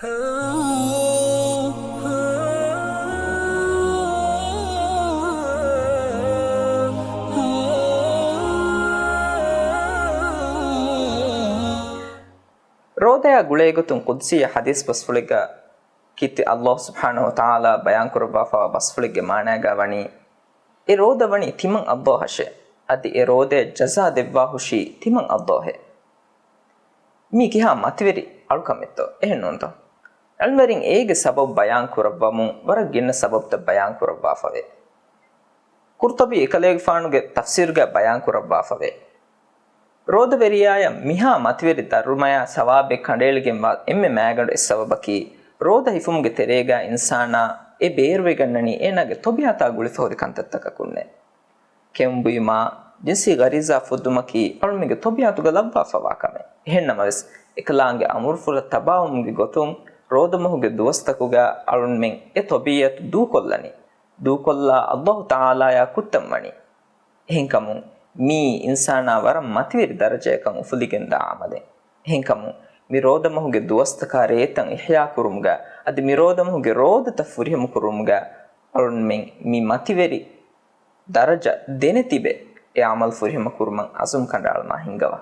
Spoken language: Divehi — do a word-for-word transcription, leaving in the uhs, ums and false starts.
ރޯދަޔާ ގުޅޭގޮތުން ޤުދުސީ ޙަދީޘް ބަސްފުޅެއްގަ ކީރިތި ﷲ ސުބްޙާނަހޫ ވަތަޢާލާ ބަޔާންކުރައްވާފަވާ ބަސްފުޅެއްގެ މާނާގަ ވަނީ، އެ ރޯދަ ވަނީ ތިމަން ﷲ އަށެ، އަދި އެ ރޯދަޔަށް ޖަޒާ ދެއްވާ ހުށީ ތިމަން ﷲ އެ. މީ ކިހާ މަތިވެރި އަޅުކަމެއްތޯ؟ އެހެން ނޫންތޯ؟ ޢިލްމުވެރިން އޭގެ ސަބަބު ބަޔާން ކުރައްވަމުން ވަރަށް ގިނަ ސަބަބުތައް ބަޔާން ކުރައްވާފަވޭ. ޤުރްޠުބީ އެކަލޭގެފާނުގެ ތަފްސީރުގަ ބަޔާން ކުރައްވާފަވޭ. ރޯދަވެރިޔާޔަށް މިހާ މަތިވެރި ދަރުމަޔާ ސަވާބެއް ކަނޑައެޅިގެންވާ އެންމެ މައިގަނޑު އެއް ސަބަބަކީ، ރޯދަ ހިފުމުގެ ތެރޭގަ އިންސާނާ އެ ބޭރުވެގަންނަނީ އޭނާގެ ޠަބީޢަތާ ގުޅިފަ ހުރި ކަންތައްތަކަކުންނޭ. ކެއުން ބުއިމާ، ޖިންސީ ޣަރީޒާ ފުއްދުމަކީ އަޅުމެންގެ ޠަބީޢަތުގަ ލައްވާފަވާ ކަމެއް. އެހެންނަމަވެސް، އެކަލާނގެ އަމުރުފުޅަށް ތަބާވުމުގެ ގޮތުން، ރޯދަމަހުގެ ދުވަސްތަކުގަ އަޅުންމެން އެ ޠަބީޢަތު ދޫކޮށްލަނީ. ދޫކޮށްލާ ﷲ ތަޢާލާޔާ ކުއްތަން ވަނީ. އެހެންކަމުން، މީ އިންސާނާ ވަރަށް މަތިވެރި ދަރަޖަޔަކަށް އުފުލިގެންދާ ޢަމަލެއް. އެހެންކަމުން، މި ރޯދަމަހުގެ ދުވަސްތަކާ ރޭތައް އިޙްޔާކުރުމުގަ، އަދި މި ރޯދަމަހުގެ ރޯދަތައް ފުރިހަމަކުރުމުގަ، އަޅުންމެން މި މަތިވެރި ދަރަޖަ ދެނެތިބެ އެ ޢަމަލު ފުރިހަމަ ކުރުމަށް ޢަޒުމް ކަނޑައަޅަމާ ހިންގަވާ.